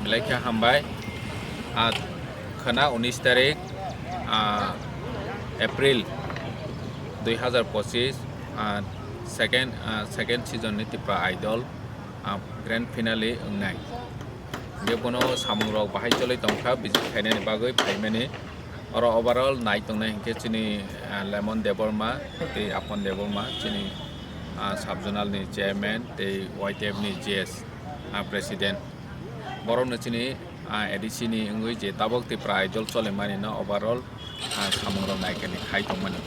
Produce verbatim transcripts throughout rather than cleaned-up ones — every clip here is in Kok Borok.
Belai khe hambai. Ah, khwna unis tarik, ah, April dui hazar pochis, ah, second, ah, second season ni Tipra Idol, ah, grand finale wngnai. Je bono samungrok bahai choli tongkha, visit khainani bagwi phaimani. Oro overall nai tongnai hinkhe chini, ah, Lemon Debbarma tei Apon Debbarma, chini, ah, sub-zonal ni chairman tei Y T F ni G S, ah, president. Borokno chini, ah, A D C ni wngwi je tabok Tipra Idol cholimani no overall, ah, samungrok naikani khai tongmani.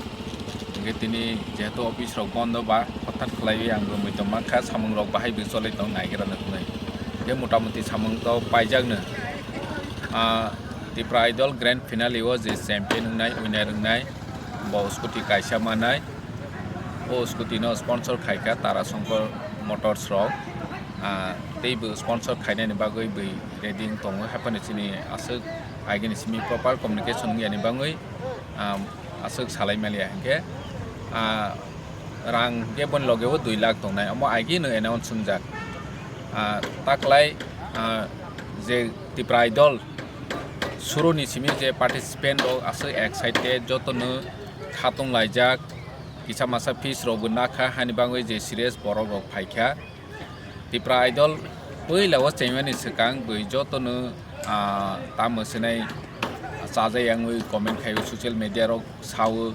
Hinkhe tini jehetu office rok bondo ba hothat khlaiwi ang bo muitom mankha, samungrok bahai bo choli tong naigra nuknai. Hinkhe motamuti samung to paijakno. Ah, Tipra Idol grand finale o je champion wngnai, winner wngnai, bo scooty kaisa manai. O scooty no sponsor khaikha Tara Shankar Motors rok. Ah, tei bo sponsor khainani bagwi bwi ready wng tongo. Haphano chini aswk agini simi proper communication wngya ni bagwi, ah, aswk salai maliya hinkhe, ah, rang hinkhe boni loge o dui lakh tongnai, omo agino announce wngjak. Ah, taklai, ah, je Tipra Idol suru ni simi je participant rok aswk excited, jotono khatung laijak, kisa masa fees rok bo nakha, hani bagwi je serious borok rok phaikha. Tipra Idol puila o chengmani swkang bwi jotono, ah, tamo swnai chajai yangwi comment khaio, social media rok sao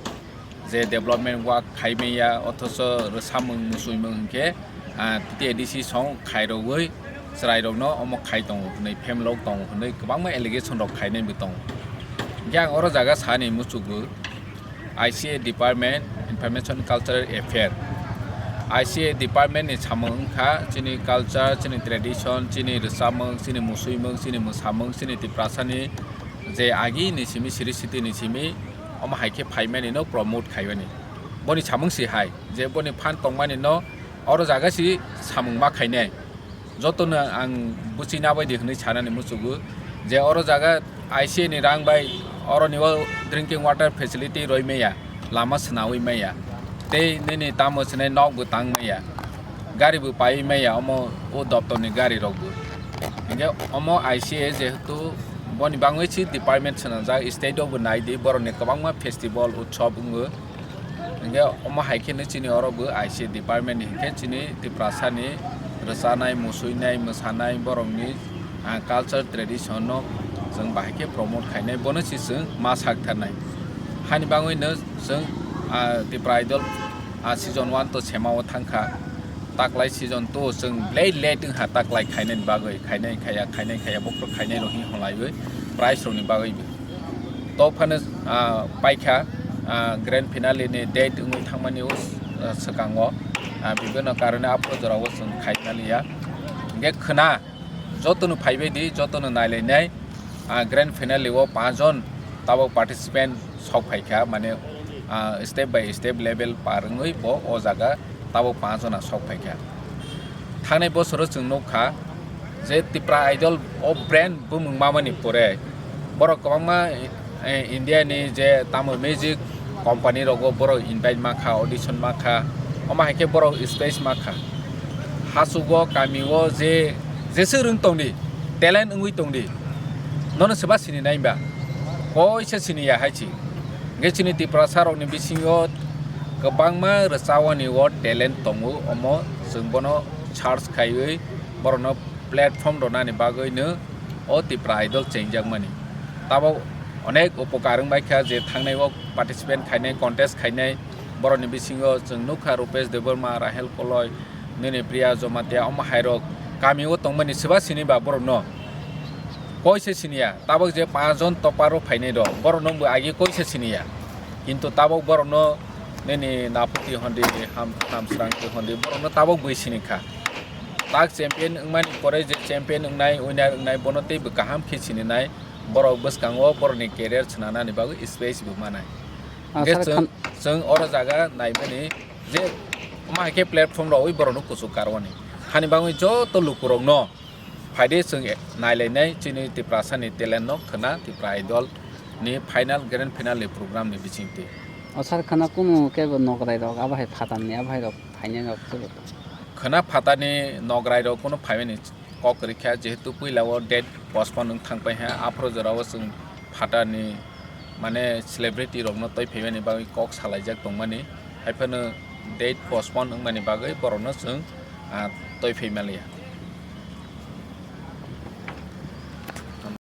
je development work khaimaya, othocho rwsamung musuimung hinkhe, ah, T T A D C song khairogwi chwrairokno omo khai tongo hwnwi, phemelok tongo hwnwi kwbangma allegation rok khainai bo tongo. Hinkhe ang oro jaga sani muchukgo, I C A department, Information Cultural Affair, I C A department ni samung wngkha chini culture, chini tradition, chini rwchapmung, chini musuimung, chini mwsamung, chini Tiprasani je agi ni simi, siri siti ni simi, omo hai khe phaimani no promote khaimani. Boni samung si hai je boni phan tongmani no oro jaga si samung ma khainai. Jotono ang buchina bai di hwnwi sanani muchugo je oro jaga I C A ni rang bai oroni o drinking water facility roi maya, lama swnawi maya, tei nini tamo swnai nok bo tang maya, gari bo paiwi maya, omo o doptor ni gari rok bo. Hinkhe omo I C A jehetu boni bangwi si department swnamjak, state o bo nai di, borok ni kwbangma festival utsob wngo. Hinkhe omo hai khe no chini oro bo I C A department ni hinkhe chini Tiprasa ni rwchanai, musuinai, mwsanai borok ni, ah, culture tradition no chwng bahai khe promote khainai, bono se chwng ma sak tharnai. Hani bangwi no chwng, ah, Tipra Idol, ah, season one to sema o thang kha. Taklai season two chwng belai late wngkha taklai khainani bagwi, khainai khaya, khainai khaya, bokhorok khainai rok hinwi hwnlaiwi prize rokni bagwi bo. To phano, ah, paikha, ah, grand finale ni date wngwi thangmani o, ah, swkango, ah, bibhinno karone aphuru jorao chwng khai maliya. Hinkhe khwna jotono phaibai di, jotono nailainai, ah, grand finale o panch jon tabok participant sok phaikha, mane, ah, step by step level par wngwi bo o jaga tabok panch jona sok phaikha. Thangnai bosoro chwng nukha je Tipra Idol o brand bumung mamani pore borok kwbangma, eh, India ni je tamo music company rogo borok invite mankha, audition mankha, omo hai khe borok space mankha. Hachugo kami o je jeswk rwng tongdi, talent wngwi tongdi, nono swba sini nai ba? Koisa sini ya hai si. Hinkhe chini Tiprasa rokni bisingo kwbangma rwchawani o talent tongo, omo chwng bono search khaiwi borokno platform rwnani bagwi no o Tipra Idol chengjakmani. Tabok onek upokar wngbaikha je thangnai o participant khainai, contest khainai, borokni bisingo chwng nukha Rupesh Debbarma, Rahel Koloi, nini Priya Jamatia, omo hai rok kami o tongmani swba sini ba borokno? Koisa sini ya. Tabok je panch jon topper o phainai rok, borok nokbo agi koisa siniya. Kintu tabok borokno nini Naphuti hondi, Ham-, Hamsrangti hondi, borokno tabok bui sinikha. Tak champion wngmani pore je champion wngnai, winner wngnai, bono teibo kaham khe sininai. Borok bwskango borokni career swnanani bagwi space bo manai. Ah, Hwnkhe sir, chwng, khan- chwng oro jaga naimani je omo hai khe platform rogwi borokno kuchuk karwani. Hani bagwi joto lukurokno phaidi chwng nailainai chini Tiprasani talent no khwna Tipra Idol ni final, grand final ni program ni bisingtwi. O sir, khwna kunu kebo nograi rok abo hai phatar ni abo hai rok phainai rok tei bo. Khwna phatar ni nograi rok kunu phaimani kok rikha, jehetu puila o date postpone wng thangpai ha, aphuru jora o chwng phatarni mane celebrity rokno twi phaimani bagwi kok salaijak tongmani, haiphano date postpone wngmani bagwi borokno chwng, ah, twi phai manliya.